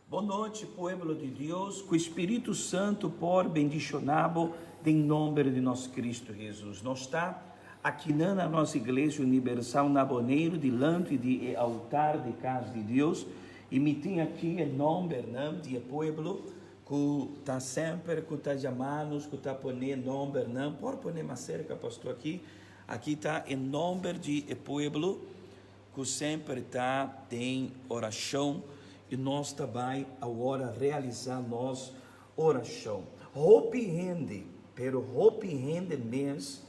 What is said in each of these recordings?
Bon nochi pueblo di Dios, ku Spiritu Santu por bendishoná bo den nomber di nos Kristu Hesus. Nos ta akinan na nos Iglesia Unibersal na Boneiru dilanti di e altar di kas di Dios i mi tin aki e nombernan di e pueblo ku ta semper ku ta yama nos ku ta pone nombernan. Por pone mas serka pastor aki. Aki ta e nomber di e pueblo ku semper ta den orashon i nos ta bai awor realisá nos orashon. Hopi hende, pero hopi hende mes,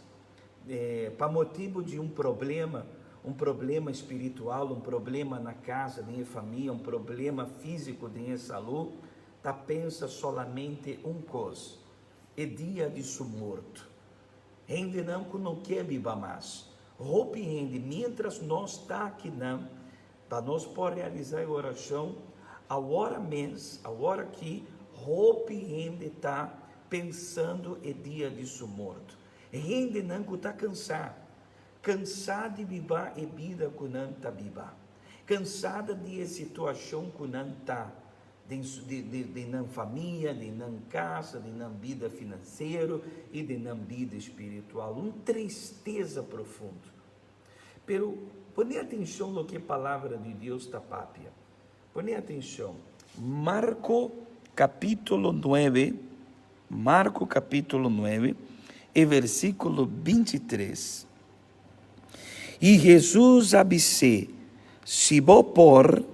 pa motibu di un problema, un problema spiritual, un problema na kasa, den e famia, un problema físiko den e salú, ta pensa solamente un kos, e dia di su morto. Hendenan ku no ke biba mas. Hopi hende, miéntras nos ta akinan, pa nos por realisá e orashon, awor mes, awor aki, hopi hende ta pensando e dia di su morto. Hendenan ku ta kansá, kansá di biba e bida ku nan ta biba, kansada di e situashon ku nan ta, den su den nan famia, den nan casa, den nan bida financiero y den nan bida espiritual. Un tristeza profundo. Pero pone atencion loke e Palabra di Dios ta papia. Pone atencion. Marco capítulo nuebe, Marco capítulo nuebe e versículo 23. Y Jesús a bis'é, Si bo por,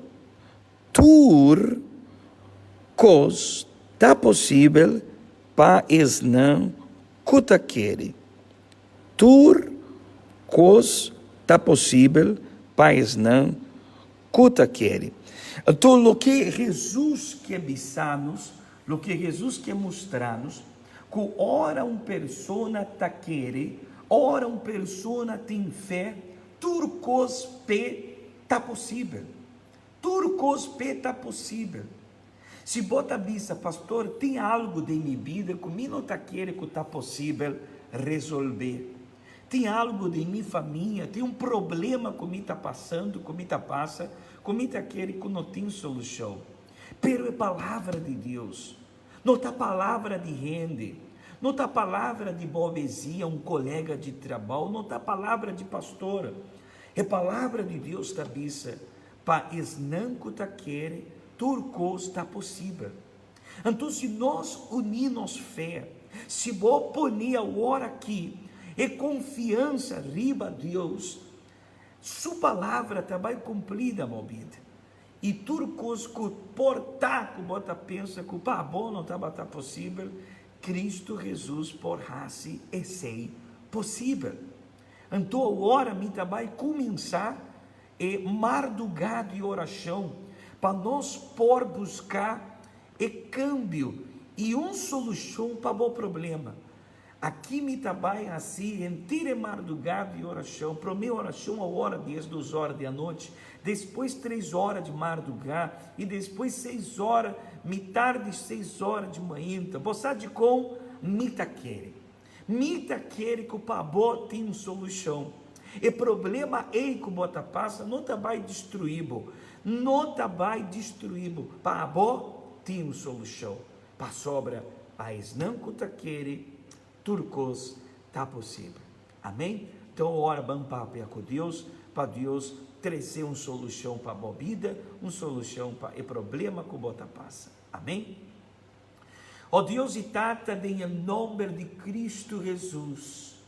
tur kos ta posibel pa esnan ku ta kere. Tur kos ta posibel pa esnan ku ta kere. Anto loke Hesus ke bisa nos, loke Hesus ke mustra nos, ku ora un persona ta kere, ora un persona tin fe, tur kos p'e ta posibel. Tur kos p'e ta posibel. Si bo ta bisa, Pastor, tin algu den mi bida ku mi no ta kere ku ta posibel resolbé. Tin algu den mi famia, tin un problema ku mi ta pasando, ku mi ta pasa, ku mi ta kere ku no tin solushon. Pero e Palabra di Dios no ta palabra di hende, no ta palabra di bo bezia, un kolega di trabou, no ta palabra di pastor. E Palabra di Dios ta bisa, Pa esnan ku ta kere, tur kos ta posibel. Anto si nos uní nos fe, si bo pone awor aki e konfiansa riba Dios, Su Palabra ta bai kumplí na bo bida. I tur kos ku por ta ku bo ta pensa ku pa bo no tabata posibel, Kristu Hesus por hasi esei posibel. Anto awor mi ta bai kuminsá e mardugá di orashon pa nos por buská e kambio i un solushon pa bo problema. Aki mi ta bai hasi henter e mardugá di orashon, promé orashon awor diesdos ora di anochi, despues tres ora di mardugá i despues seis ora, mitar di seis ora di mainta. Bo sa dikon mi ta kere? Mi ta kere ku pa bo tin un solushon. E problema ei ku bo ta pasa no ta bai destruí bo. No ta bai destruí bo. Pa bo tin un solushon. Pasobra pa esnan ku ta kere, tur kos ta posibel. Amen? Então ora ban papia ku Dios, pa Dios trese un solushon pa bo bida, un solushon pa e problema ku bo ta pasa. Amen? O Dios i Tata, den e nomber di Cristo Jesus,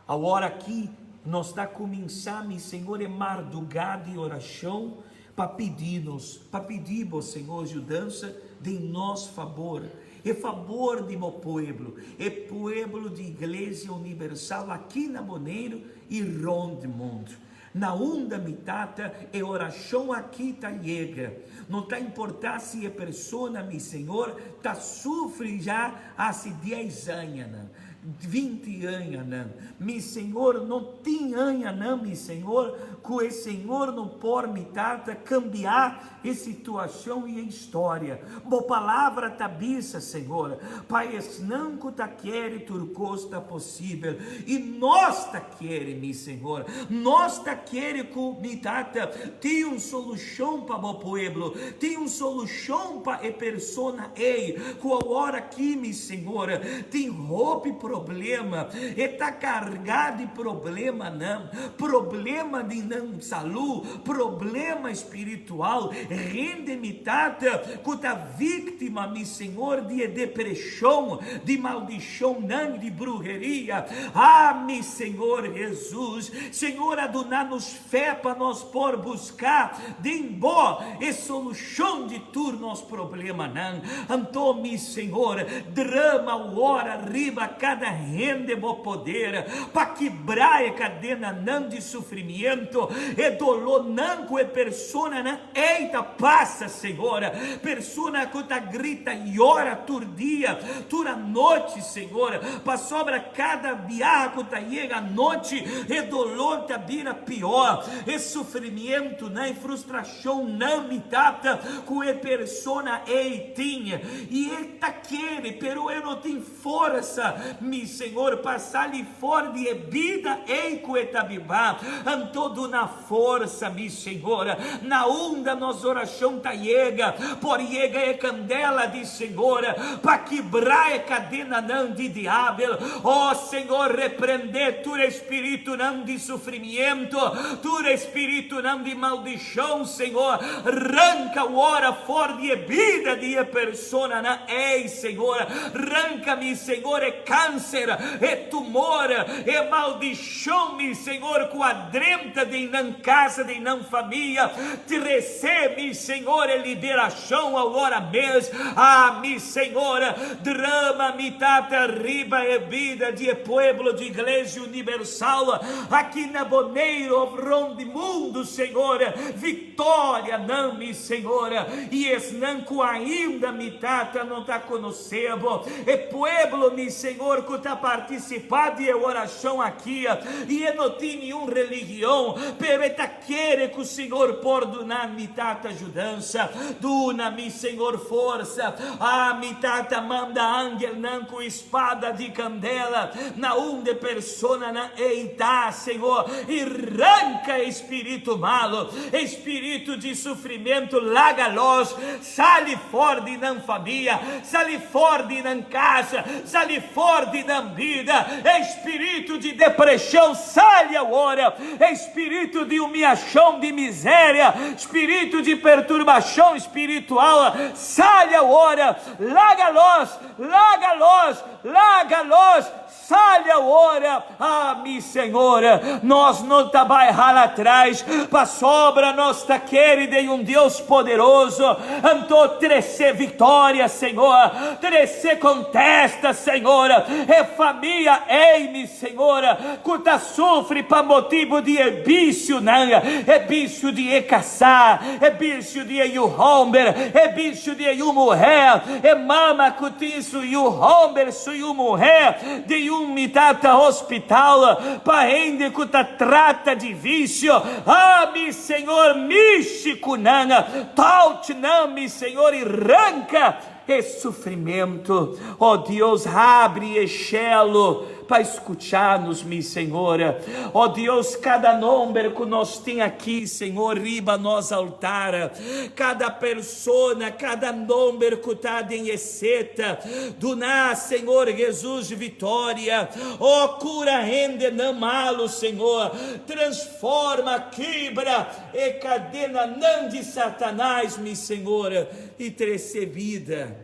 awor aki nos ta cuminsa, mi Señor, e mardugá di oracion pa pidi nos, pa pidi Bo, Señor, yudansa den nos fabor, e fabor di Bo pueblo, e pueblo di Iglesia Universal aki na Boneiru i rond mundo. Na unda mi Tata e orashon aki ta yega? No ta importá si e persona, mi Señor, ta sufri ya hasi dies añanan. 20 añanan, mi Señor, no tin añanan, mi Señor, ku e Señor no por, mi Tata, kambiá e situashon i e historia. Bo palabra ta bisa, Señor, pa esnan ku ta kere tur kos ta posibel. I nos ta kere, mi Señor, nos ta kere ku, mi Tata, tin un solushon pa bo pueblo, tin un solushon pa e persona ei ku awor aki, mi Señor, tin hopi problema, e ta kargá di problemanan, problema di nan salú, problema spiritual, hende, mi Tata, ku ta víktima, mi Señor, di e depreshon, di maldishonnan, di bruheria. Ah, mi Señor Hesus, Señor a duna nos Fé pa nos por buská den Bo e solushon di tur nos problemanan. Anto, mi Señor, drama awor riba kada hende Bo poder pa kibrá e kadenanan di sufrimiento, e dolónan ku e personanan ei ta pasa, Señor. Persona ku ta grita yora tur dia, tur anochi, Señor, pasobra kada biaha ku ta yega anochi, e dolor ta bira pió, e sufrimientunan, e frustrashonnan, mi Tata, ku e persona ei tin. I e ta kere, pero e no tin forsa, mi Señor, pa sali for di e bida ei ku e ta biba. Anto duna Forsa, mi Señor, na unda nos oracion ta yega, por yega e candela di Señor pa kibra e cadenanan di diabel. Oh, Señor, reprende tur espiritunan di sufrimiento, tur espiritunan di maldicion, Señor, ranca awor for di e bida di e personanan ey, Señor. Ranca, mi Señor, e cancer, e tumor, e maldicion. Shon mi Señor cu a drenta den nan casa, den nan famia, trece mi Señor e liberacion awor mes. Ah, mi Señor, drama mi Tata riba e bida di e pueblo di Iglesia Universal aki na Boneiro of rond di mundo, Señor. Victoria nan, mi Señor, y esnan cu ainda mi Tata no ta conoce. Sebo, e pueblo, mi Señor, cu ta participa di e oracion aki, y e no tin niun religion, pero e ta kere cu Señor por duna mi tata judansa, duna mi Señor forsa. Ah, mi tata, manda angelnan cu spada di candela na unda e personanan ey ta, Señor, y ranca e spirito malo, e spirito di sufrimento, laga los. Sali for di nan famia, sali for di nan casa, sali for di nan bida. E spiritu di depresion, sali awor. E spiritu di humiacion, di miseria, spiritu di perturbacion spiritual, sali awor. Laga los, laga los, laga los. Sali awor, ah, mi Señor, nos no ta bai hala atras, pasobra nos ta kere den un Dios poderoso. Anto trece victoria, Señor, trece contesta, Señor, e famia ei, mi Señor, cu ta sufri pa motibo di e bicionan, e bicio di e casá, e bicio di e yu homber, e bicio di e yu muher, e mama cu tin su yu homber, su yu muher di un mitad ta hospital pa hende cu ta trata di vicio. Ah, mi Señor, mishi cu nan, touch nan, mi Señor, y ranca e sufrimento. Oh Dios, habri e cielo pa scucha nos, mi Señor. Oh Dios, cada nomber cu nos tin aki, Señor, riba nos altar, cada persona, cada nomber cu ta den e Seta, duna, Señor Jesus, vitoria. Oh, cura hendenan malo, Señor. Transforma, kibra e cadenanan di Satanás, mi Señor, y trece bida,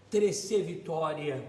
trece vitoria.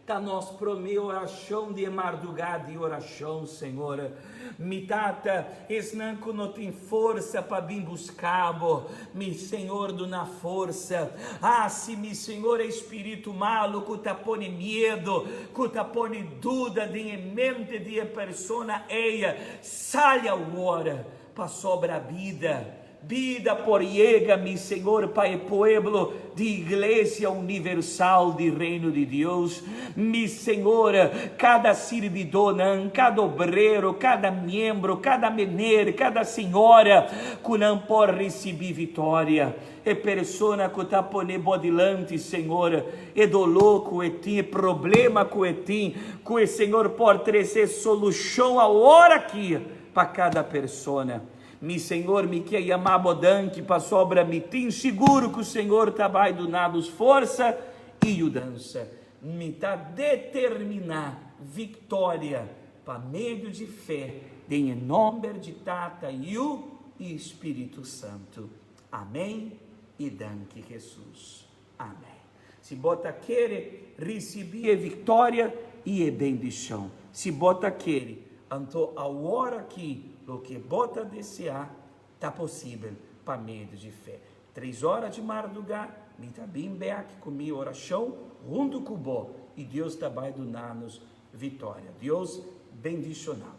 Ta nos promé orashon di e mardugá di orashon, Señor. Mi Tata, esnan ku no tin forsa pa bin buska Bo, mi Señor, duna forsa. Hasi, mi Señor, e spiritu malu ku ta pone miedu, ku ta pone duda den e mente di e persona ei, sali awor, pasobra bida. Bida por yega, mi Señor, pa e pueblo di Iglesia Universal di Reino di Dios. Mi Señor, kada sirbidónan, kada obrero, kada miembro, kada mener, kada señora, ku nan por risibí vitória. E persona ku ta pone Bo dilanti, Señor, e doló ku e tin, e problema ku e tin, ku e Señor por trese solushon awor aki pa kada persona. Mi Señor, mi ke yama Bo danki pasobra mi tin sigur ku Señor ta bai duna nos forsa i yudansa. Mi ta determiná viktoria pa medio di fe den e nòmber di Tata, Yu i Spiritu Santu. Amèn i danki Hesus. Amèn. Si bo ta kere risibí e viktoria i e bendishon, si bo ta kere, anto awor aki loke bo ta deseá ta posibel pa medio di fe. Tres ora di mardugá mi ta bin bèk ku mi orashon huntu ku bo i Dios ta bai duna nos viktoria. Dios bendishoná bo.